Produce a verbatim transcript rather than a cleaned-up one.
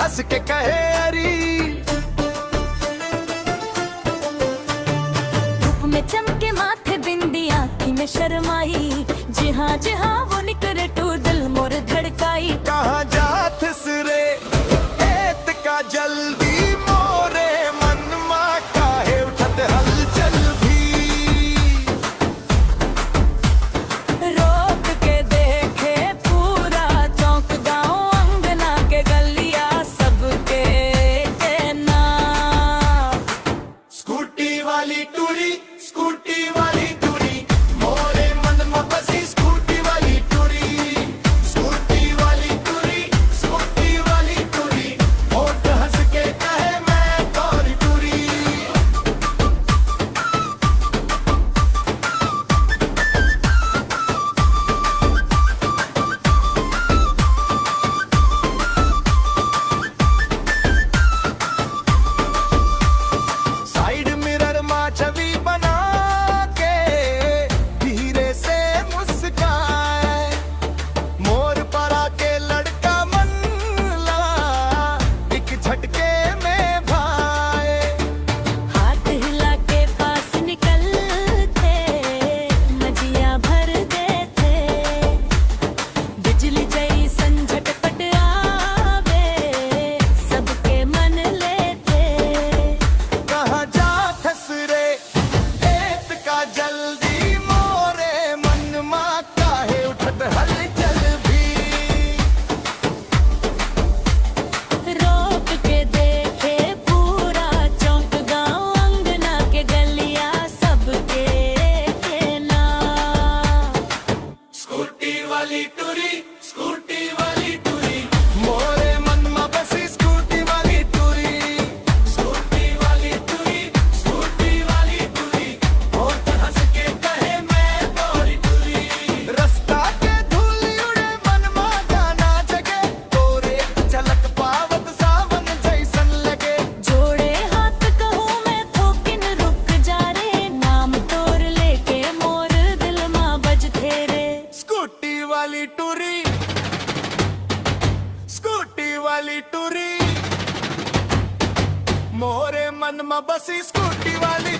हंस के कहे अरी। धूप में चमके माथे बिंदी, आँखी में शर्माई, जहाँ जहाँ वो निकरे टू दिल मोर धड़काई। कहाँ जाथस रे एतका जल्दी, मोरे मन मा काहे उठत हलचल भी। रोक के देखे पूरा चौक गाँव, अंगना के गलिया सबके के ना। स्कूटी वाली टूरी, स्कूटी वाली टूरी, मोरे मन में बसी स्कूटी वाली टूरी। स्कूटी वाली टूरी, स्कूटी वाली टूरी, होठ हंस के कहे मैं तोरी टूरी। साइड मिरर मा छवि बना के धीरे से मुस्काए। मोर परा के लड़का मन ला एक झटके में भाए। हाथ हिला के पास निकलते, मजिया भर देते। बिजली जैसन झटपट आवे, सबके मन लेते। कहाँ जाथस रे एतका जल्दी, मोरे मन मा काहे उठत हलचल भी। रोक के देखे पूरा चौक गाँव, अंगना के गलिया सबके के ना। स्कूटी वाली टूरी, स्कूटी वाली टूरी, मोरे मन मा बसी स्कूटी वाली टूरी। स्कूटी वाली टूरी, स्कूटी वाली टूरी, होठ हंस के कहे मैं तोरी टूरी। रस्ता के धूल उड़े मन मा गाना जगे, तोरे झलक पावत सावन जैसन लगे। जोड़े हाथ कहूँ मैं थोकिन रुक जा रे, नाम तोर लेके मोर दिल मा बजथे रे। स्कूटी वाली टूरी, स्कूटी वाली टूरी, मोरे मन मा बसी स्कूटी वाली